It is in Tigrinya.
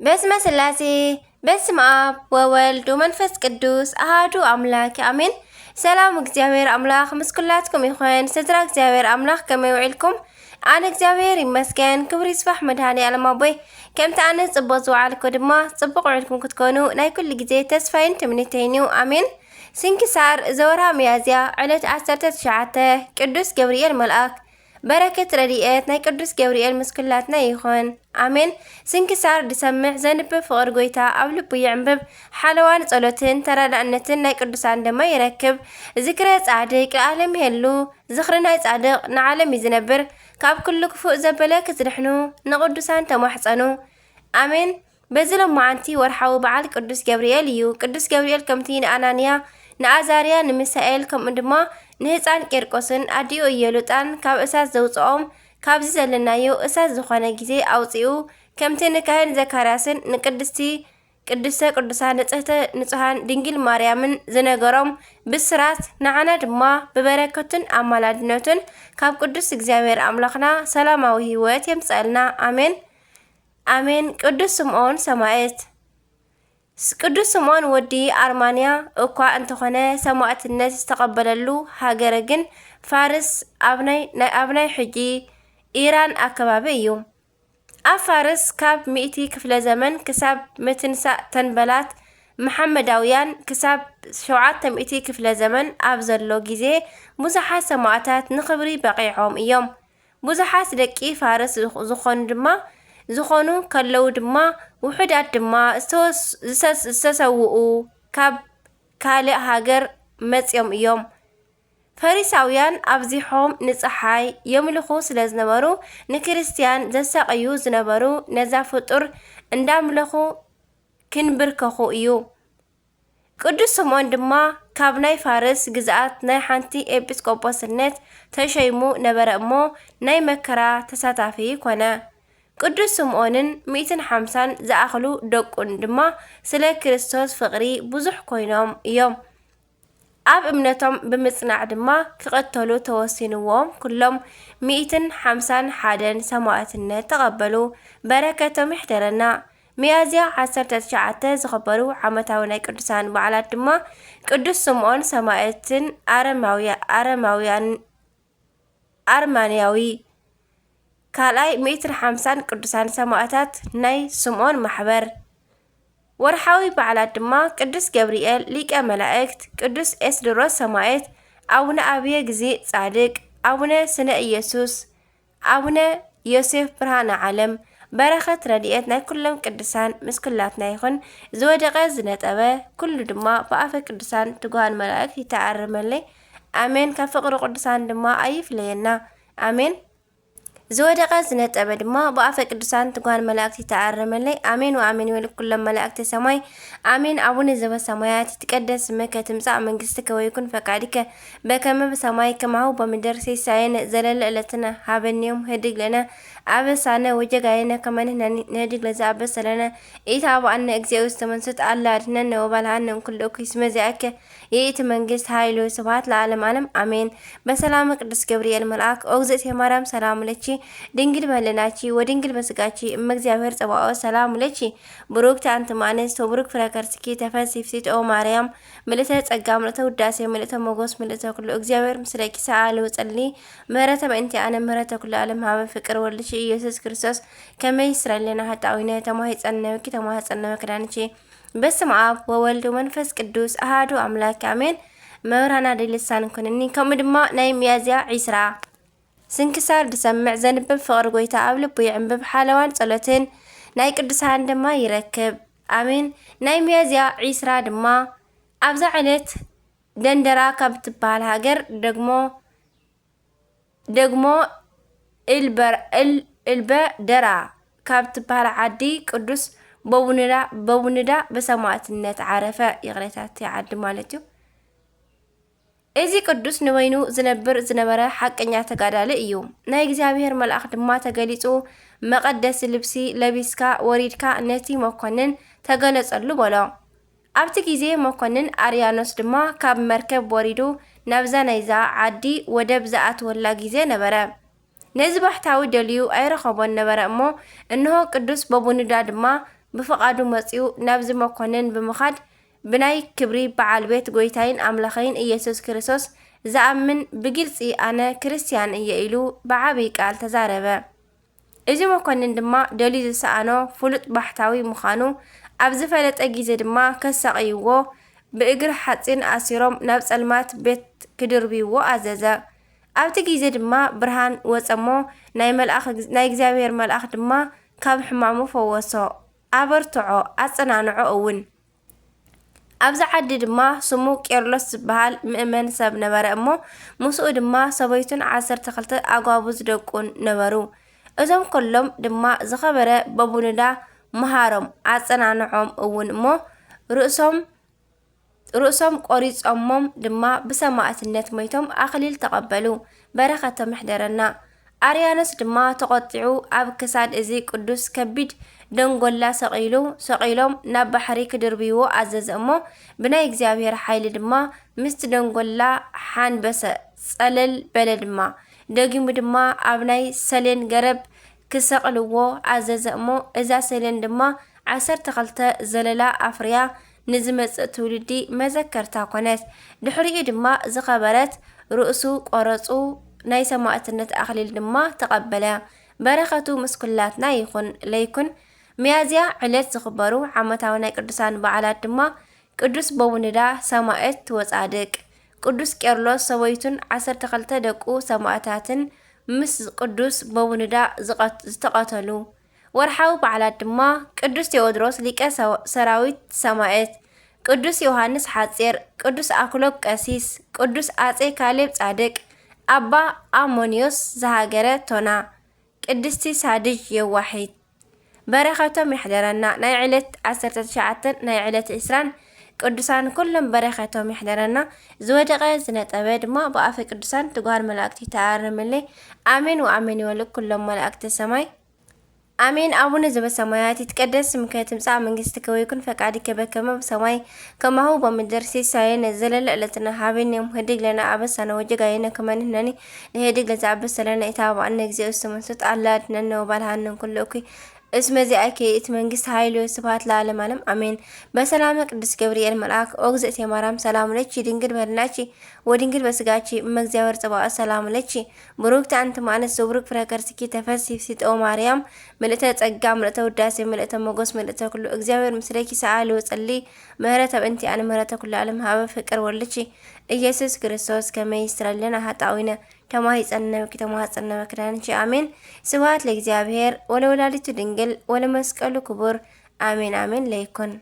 በስመ ስላሴ፣ በስመ ኣብ ወወልድ ወመንፈስ ቅዱስ ኣሃዱ ኣምላክ ኣሜን። ሰላም እግዚኣብሔር ኣምላኽ ምስ ኩላትኩም ይኹን። ስድራ እግዚኣብሔር ኣምላኽ ከመይ ውዒልኩም? ኣነ እግዚኣብሔር ይመስገን፣ ክብሪ ይስፋሕ መድኃኔ ዓለም ኣቦይ። ከምቲ ኣነ ጽቡቕ ዝወዓልኩ ድማ ጽቡቕ ውዒልኩም ክትኮኑ ናይ ኩሉ ግዜ ተስፋይን ትምኒተይን እዩ። ኣሜን። ስንክሳር ዘወርሃ ሚያዝያ ዕለት ዓሰርተ ትሽዓተ፣ ቅዱስ ገብርኤል መልኣክ። በረከት ረድኤት ናይ ቅዱስ ገብርኤል ምስ ኩላትና ይኹን። ኣሜን። ስንክሳር ድሰምዕ ዘንብብ ፍቕሪ ጎይታ ኣብ ልቡ ይዕንብብ። ሓለዋን ጸሎትን ተራዳእነትን ናይ ቅዱሳን ደማ ይረክብ። ዝክረ ጻድቅ ለዓለም ይሄሉ። ዝኽሪ ናይ ጻድቅ ንዓለም እዩ ዝነብር። ካብ ኩሉ ክፉእ ዘበለ ክትድሕኑ ንቅዱሳን ተማሕጸኑ። ኣሜን። በዚ ሎማዓንቲ ወርሓዊ በዓል ቅዱስ ገብርኤል እዩ። ቅዱስ ገብርኤል ከምቲ ንኣናንያ ንኣዛርያ ንሚሳኤል ከምኡ ድማ ንህፃን ቂርቆስን ኣዲኡ ኢየሉጣን ካብ እሳት ዘውፅኦም፣ ካብዚ ዘለናዮ እሳት ዝኾነ ግዜ ኣውፂኡ፣ ከምቲ ንካህን ዘካርያስን ንቅድስቲ ቅድስተ ቅዱሳን ንጽህተ ንጹሃን ድንግል ማርያምን ዝነገሮም ብስራት፣ ንዓና ድማ ብበረከቱን ኣማላድነቱን ካብ ቅዱስ እግዚኣብሔር ኣምላኽና ሰላማዊ ህይወት የምጽኣልና። ኣሜን። ኣሜን። ቅዱስ ስምዖን ሰማዕት። ስ-፣ ቅዱስ ስምዖን ወዲ ኣርማንያ እኳ እንተኾነ፣ ሰማዕትነት ዝተቐበለሉ ሃገረ ግን ፋርስ ኣብ ናይ፣ ናይ፣ ኣብ ናይ ሕጂ ኢራን ኣከባቢ እዩ። ኣብ ፋርስ ካብ ሚእቲ ክፍለ ዘመን ክሳብ ምትንሳእ ተንበላት መሓመዳውያን ክሳብ ሸውዓተ ሚእቲ ክፍለ ዘመን ኣብ ዘሎ ግዜ ብዙሓት ሰማዕታት ንኽብሪ በቒዖም እዮም። ብዙሓት ደቂ ፋርስ ዝኽ-፣ ዝኾኑ ድማ፣ ዝኾኑ ከለዉ ድማ፣ ውሑዳት ድማ ዝተወስ-፣ ዝተስ-፣ ዝተሰውኡ ካብ ካልእ ሃገር መጺኦም እዮም። ፈሪሳውያን ኣብዚሖም ንጸሓይ የምልኹ ስለ ዝነበሩ፣ ንክርስትያን ዘሳቕዩ ዝነበሩ ነዛ ፍጡር እንዳምለኹ ክንብርከኹ እዩ። ቅዱስ ስምዖን ድማ ካብ ናይ ፋርስ ግዝኣት ናይ ሓንቲ ኤጲስቆጶስነት ተሸይሙ ነበረ እሞ፣ ናይ መከራ ተሳታፊ ኮነ። ቅዱስ ስምዖንን ሚእትን ሓምሳን ዝኣኽሉ ደቁን ድማ ስለ ክርስቶስ ፍቕሪ ብዙሕ ኮይኖም እዮም። ኣብ እምነቶም ብምጽናዕ ድማ ክቕተሉ ተወሲንዎም። ኩሎም ሚእትን ሓምሳን ሓደን ሰማዕትነት ተቐበሉ። በረከቶም ይሕደረና። ሚያዝያ ዓሰርተ ትሽዓተ ዝኽበሩ ዓመታዊ ናይ ቅዱሳን በዓላት ድማ ቅዱስ ስምዖን ሰማዕትን ኣረማውያ-፣ ኣረማውያን ኣርማንያዊ ካልኣይ ሚእትን ሓምሳን ቅዱሳን ሰማዕታት ናይ ስምዖን ማሕበር። ወርሓዊ በዓላት ድማ ቅዱስ ገብርኤል ሊቀ መላእክት፣ ቅዱስ ኤስድሮስ ሰማዕት፣ ኣቡነ ኣብየ ጊዜ ጻድቅ፣ ኣቡነ ስነ ኢየሱስ፣ ኣቡነ ዮሴፍ ብርሃነ ዓለም። በረኸት ረድኤት ናይ ኩሎም ቅዱሳን ምስ ኩላትና ይኹን። ዝወደቐ ዝነጠበ ኩሉ ድማ ብኣፈ ቅዱሳን ትጉሃን መላእክት ይተኣረመለይ። ኣሜን። ካብ ፍቕሪ ቅዱሳን ድማ ኣይፍለየና። ኣሜን። ዝወደቐ ዝነጠበ ድማ ብኣፈ ቅዱሳን ትጉሃን መላእክት ይተኣረመለይ። ኣሜን ወኣሜን ይበሉ ኩሎም መላእክተ ሰማይ። ኣሜን። ኣቡነ ዘበሰማያት፣ ይትቀደስ ስምከ፣ ትምጻእ መንግስትከ፣ ወይኩን ፈቃድከ፣ በከመ በሰማይ ከማሁ በምድር። ሲሳየነ ዘለለ ዕለትነ ሀበነ ዮም፣ ህድግ ለነ አበሳነ ወጌጋየነ ከመ ንሕነኒ ንህድግ ለዘአበሰ ለነ። ኢታብአነ እግዚኦ ውስተ መንሱት፣ አላ አድኅነነ ወባልሐነ እምኩሉ እኩይ። እስመ ዚአከ ይእቲ መንግስት፣ ኃይል ወስብሐት ለዓለመ ዓለም፣ አሜን። በሰላመ ቅዱስ ገብርኤል መልአክ፣ ኦ እግዝእትየ ማርያም፣ ሰላም ለኪ፣ ድንግል በህልናኪ ወድንግል በስጋኪ፣ እመ እግዚአብሔር ጸባኦት፣ ሰላም ለኪ፣ ብሩክቲ አንቲ እም አንስት ወብሩክ ፍሬ ከርስኪ፣ ተፈሲ ፍሲት ኦ ማርያም፣ ምልእተ ጸጋ፣ ምልእተ ውዳሴ፣ ምልእተ ሞገስ፣ ምልእተ ኩሉ፣ እግዚአብሔር ምስለኪ፣ ሰአሊ ወጸሊ፣ ምህረተ በእንቲአነ፣ ምህረተ ኩሉ ዓለም፣ ሀበ ፍቅር ወልድኪ ኢየሱስ ክርስቶስ፣ ከመ ይስረይ ለነ ኃጣውኢነ፣ ተማሂጸነብኪ፣ ተማሂጸነ መክዳንኪ። በስመ አብ ወወልድ ወመንፈስ ቅዱስ አሃዱ አምላክ አሜን። መምህራን አደይ ልሳን ኩንኒ። ከምኡ ድማ ናይ ሚያዝያ ዒስራ ስንክሳር ዝሰምዕ ዘንብብ ፍቕሪ ጎይታ ኣብ ልቡ ይዕንብብ፣ ሓለዋን ጸሎትን ናይ ቅዱሳን ድማ ይረክብ። ኣሜን። ናይ ሚያዝያ ዒስራ ድማ ኣብዛ ዕለት ደንደራ ካብ ትበሃል ሃገር ደግሞ፣ ደግሞ እልበር-፣ እል-፣ እልበ ደራ ካብ ትበሃል ዓዲ ቅዱስ በቡንዳ፣ በቡንዳ ብሰማዕትነት ዓረፈ። ይቕሬታ፣ እቲ ዓዲ ማለት እዩ። እዚ ቅዱስ ንበይኑ ዝነብር ዝነበረ ሓቀኛ ተጋዳሊ እዩ። ናይ እግዚኣብሔር መልኣኽ ድማ ተገሊጹ፣ "መቐደሲ ልብሲ ለቢስካ ወሪድካ ነቲ መኮንን ተገለጸሉ" በሎ። ኣብቲ ግዜ መኮንን ኣርያኖስ ድማ ካብ መርከብ ወሪዱ ናብዛ ናይዛ ዓዲ ወደብ ዝኣትወላ ግዜ ነበረ። ነዚ ባሕታዊ ደልዩ ኣይረኸቦን ነበረ እሞ፣ እንሆ ቅዱስ በቡንዳ ድማ ብፍቓዱ መጺኡ ናብዚ መኮንን ብምኻድ ብናይ ክብሪ በዓል ቤት ጎይታይን ኣምላኸይን ኢየሱስ ክርስቶስ ዝኣምን ብግልጺ ኣነ ክርስትያን እየ ኢሉ ብዓብይ ቃል ተዛረበ። እዚ መኮንን ድማ ደልዩ ዝሰኣኖ ፍሉጥ ባሕታዊ ምዃኑ ኣብ ዝፈለጠ ግዜ ድማ ከሳቕይዎ ብእግሪ ሓጺን ኣሲሮም ናብ ጸልማት ቤት ክድርብይዎ ኣዘዘ። ኣብቲ ግዜ ድማ ብርሃን ወጸሞ ናይ መልኣኽ ናይ እግዚኣብሔር መልኣኽ ድማ ካብ ሕማሙ ፈወሶ። ኣበርትዖ ኣጸናንዖ እውን። ኣብዚ ዓዲ ድማ ስሙ ቄርሎስ ዝበሃል ምእመን ሰብ ነበረ እሞ ምስኡ ድማ ሰበይቱን ዓሰርተ ክልተ ኣጓቡዝ ደቁን ነበሩ። እዞም ኩሎም ድማ ዝኸበረ በቡንዳ መሃሮም ኣጸናንዖም እውን እሞ ርእሶም ርእሶም ቆሪጾሞም ድማ ብሰማእትነት ሞይቶም ኣኽሊል ተቐበሉ። በረኸቶም ይሕደረና። ኣርያኖስ ድማ ተቖጢዑ ኣብ ክሳድ እዚ ቅዱስ ከቢድ ደንጎላ ሰቒሉ ሰቒሎም ናብ ባሕሪ ክድርብይዎ ኣዘዘ እሞ ብናይ እግዚኣብሔር ሓይሊ ድማ ምስቲ ደንጎላ ሓንበሰ ጸለል በለ ድማ። ደጊሙ ድማ ኣብ ናይ ሰሌን ገረብ ክሰቕልዎ ኣዘዘ እሞ እዛ ሰሌን ድማ ዓሰርተ ክልተ ዘለላ ኣፍርያ ንዝመጽእ ትውልዲ መዘከርታ ኮነት። ድሕሪኡ ድማ ዝኸበረት ርእሱ ቆረጹ ናይ ሰማእትነት ኣኽሊል ድማ ተቐበለ። በረኸቱ ምስ ኩላትና ይኹን ለይኩን። ሚያዝያ ዕለት ዝኽበሩ ዓመታዊ ናይ ቅዱሳን በዓላት ድማ ቅዱስ በውንዳ ሰማእት ወጻድቅ፣ ቅዱስ ቄርሎስ ሰበይቱን ዓሰርተ ክልተ ደቁ ሰማእታትን ምስ ቅዱስ በውንዳ ዝቐት- ዝተቐተሉ። ወርሓዊ በዓላት ድማ ቅዱስ ቴዎድሮስ ሊቀ ሰው- ሰራዊት ሰማእት፣ ቅዱስ ዮሃንስ ሓጺር፣ ቅዱስ ኣክሎግ ቀሲስ፣ ቅዱስ ኣጼ ካሌብ ጻድቅ፣ ኣባ ኣሞንዮስ ዘሃገረ ቶና፣ ቅድስቲ ሳድጅ የዋሒት። በረኸቶም ይሕደረና። ናይ ዕለት ዓሰርተ ትሽዓተ ናይ ዕለት ዕስራን ቅዱሳን ኩሎም በረኸቶም ይሕደረና። ዝወደቐ ዝነጠበ ድማ ብኣፈ ቅዱሳን ትጓሃር መላእክቲ ተኣረመለይ። ኣሜን ወኣሜን ይበሉ ኩሎም መላእክቲ ሰማይ። ኣሜን። ኣቡነ ዘበሰማያት ይትቀደስ ስምከ ትምጻእ መንግስትከ ወይኩን ፈቃድከ በከመ በሰማይ ከማሁ በምድር። ሲሳየነ ዘለለ ዕለትነ ሀበነ ዮም ህድግ ለነ አበሳነ ወጌጋየነ ከመ ንሕነኒ ንህድግ ለዘአበሰ ለነ ኢታብአነ እግዚኦ ውስተ መንሱት አላ አድነነ ወባልሃነ ኩሉ እኩይ እስመ ዚአከ ይእቲ መንግስት ኃይል ወስብሐት ለዓለመ ዓለም አሜን። በሰላመ ቅዱስ ገብርኤል መልአክ ኦግዝእቴ ማርያም ሰላም ለኪ ድንግል በድናኪ ወድንግል በስጋኪ እመ እግዚአብሔር ጸባኦት ሰላም ለኪ ብሩክቲ አንቲ እምአንስት ወብሩክ ፍሬ ከርስኪ ተፈሲ ፍሲጦ ማርያም ምልእተ ጸጋ ምልእተ ውዳሴ ምልእተ ሞገስ ምልእተ ኩሉ እግዚአብሔር ምስሌኪ ሰአሊ ወጸሊ ምህረተ በእንቲአነ ምህረተ ኩሉ ዓለም ሀበ ፍቅር ወልድኪ ኢየሱስ ክርስቶስ ከመ ይስረልና ሀጣዊነ ተማሂጸነብኪ ተማጸነብኪ ዳንቺ አሜን። ስብሐት ለእግዚአብሔር ወለወላዲቱ ድንግል ወለመስቀሉ ክቡር አሜን አሜን ለይኩን።